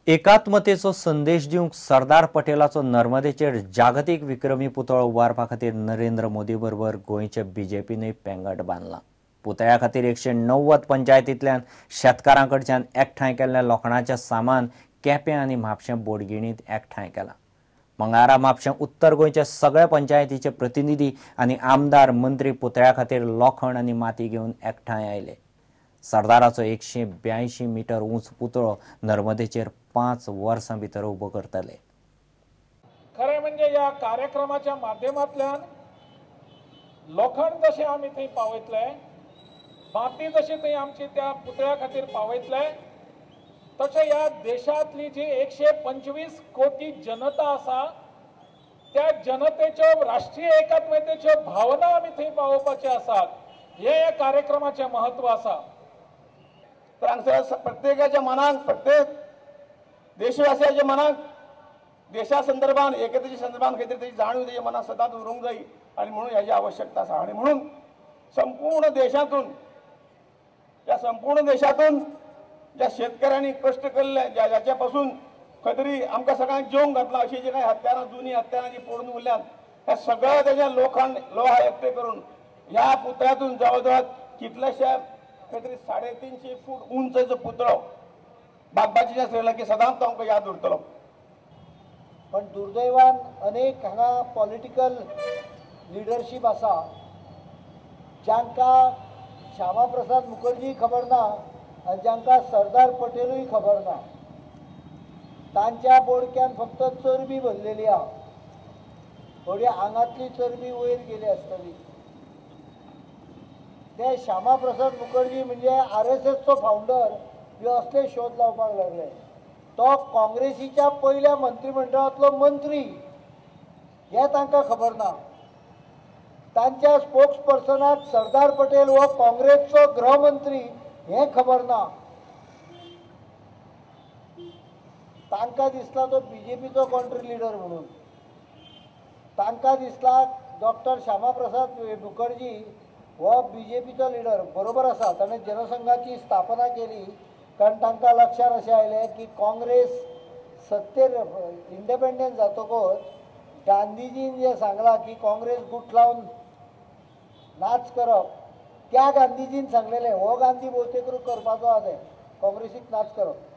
एकात्मतेचो संदेश दिवंक सरदार पटेलाचो नर्मदेचेर जागतीक विक्रमी पुतळो उबारपा खातीर नरेंद्र मोदी बरोबर गोंयचे बीजेपीनूय पेंगट बांदलां। पुतळ्या खातीर 190 पंचायतींतल्यान शेतकारां कडच्यान एकठांय केल्लें लोखणाचें सामान केपें आनी म्हापशें बोडगिणींत एकठांय केलां। मंगळारा म्हापशें उत्तर गोंयच्या सगळ्या पंचायतीचे प्रतिनिधी आनी आमदार मंत्री पुतळ्या खातीर लोखण आनी माती घेवन एकठांय आयले। सरदाराचो 182 मीटर उंच पुतळो नर्मदेचेर 5 वर्सां भितर उबो करतले। खरें म्हणजे ह्या कार्यक्रमाच्या माध्यमांतल्यान लोखण जशें आमी थंय पावयतले, माती जशी थंय आमची त्या पुतळ्या खातीर पावयतले, तशें ह्या देशांतली जी 125 कोटी जनता आसा त्या जनतेच्यो राष्ट्रीय एकात्मतेच्यो भावना आमी थंय पावोवपाचे आसात। हे ह्या कार्यक्रमाचें महत्व आसा। तर हांगसर प्रत्येकाच्या मनाक, प्रत्येक देशवासियाच्या मनाक देशा संदर्भान, एकतेच्या संदर्भान खंय तरी तेजी जाणीव तेज्या मनाक सदांच उरूंक जाय आनी म्हणून हेजी आवश्यकता आसा। आनी म्हणून संपूर्ण देशांतून, ह्या संपूर्ण देशांतून ज्या शेतकऱ्यांनी कश्ट केल्ले, ज्या ज्याच्या पासून खंय तरी आमकां सगळ्यांक जेवंक घातलां, अशी जी कांय हत्यारां, जुनी हत्यारां जी पडून उरल्यात, ह्या सगळ्या तेज्या लोखंड लोहा एकटे करून ह्या पुतळ्यातून जवळ जवळ कितल्याशा खंय तरी 350 फूट उंच जो पुतळो बागबाचें आसलें की सदांच तो आमकां याद उरतलो। पण दुर्दैवान अनेक हांगा पॉलिटिकल लिडरशीप आसा जांकां श्यामा प्रसाद मुखर्जी खबर ना आनी जांकां सरदार पटेलूय खबर ना। तांच्या बोडक्यान फक्त चरबी भरलेली आहा, थोडी आंगांतली चरबी वयर गेली आसतली। ते श्यामा प्रसाद मुखर्जी म्हणजे आरएसएसचो फावंडर बी असले शोध लावपाक लागले। तो काँग्रेसीच्या पयल्या मंत्रिमंडळांतलो मंत्री हें तांकां खबर ना। तांच्या स्पोक्स पर्सनाक सरदार पटेल हो काँग्रेसचो गृहमंत्री हें खबर ना। तांकां दिसला तो बीजेपीचो कंट्री लिडर म्हणून, तांकां दिसला डॉक्टर श्यामा प्रसाद मुखर्जी हो बीजेपीचो लिडर। बरोबर आसा, ताणें जनसंघाची स्थापना केली कारण तांकां लक्षांत अशें आयलें की काँग्रेस सत्तेर इंडिपेंडंट जातकच गांधीजीन जें सांगलां की काँग्रेस गुट लावन नाच करप, त्या गांधीजीन सांगलेलें हो गांधी भोवतेक करपाचो आसा तें काँग्रेसीक नाच करप।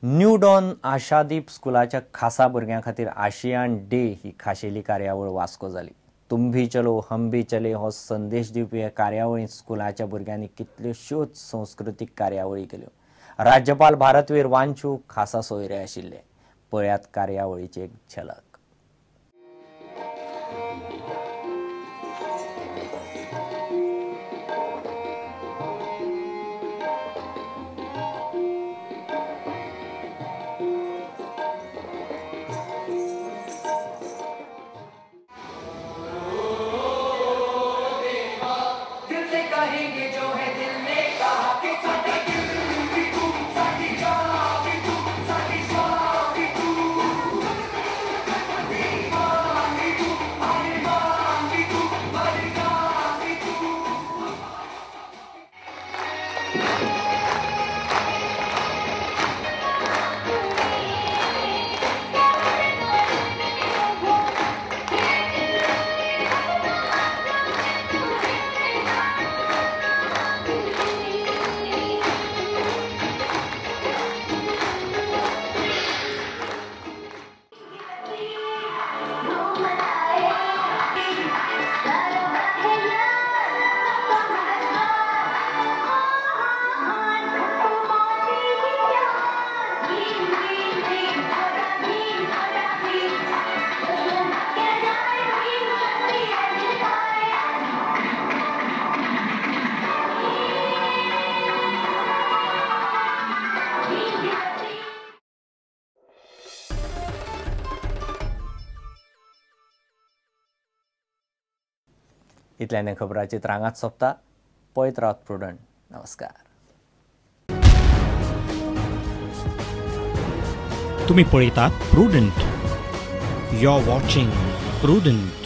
न्यू डॉन आशादीप स्कुलाच्या खासा भुरग्यां खातीर आशियान डे ही खाशेली कार्यावळ वास्को जाली। तुम भी चलो हम भी चले हो संदेश दिवपी ह्या कार्यावळींत स्कुलाच्या भुरग्यांनी कितल्योश्योच संस्कृतीक कार्यावळी केल्यो। राज्यपाल भारतवीर वांचू खासा सोयरे आशिल्ले। पळयात कार्यावळीची एक झलक। इतल्याने खबराची रांगात सोंपता। पळयत रावत प्रुडंट। नमस्कार। तुम्ही पळयतात Prudent. You are watching Prudent.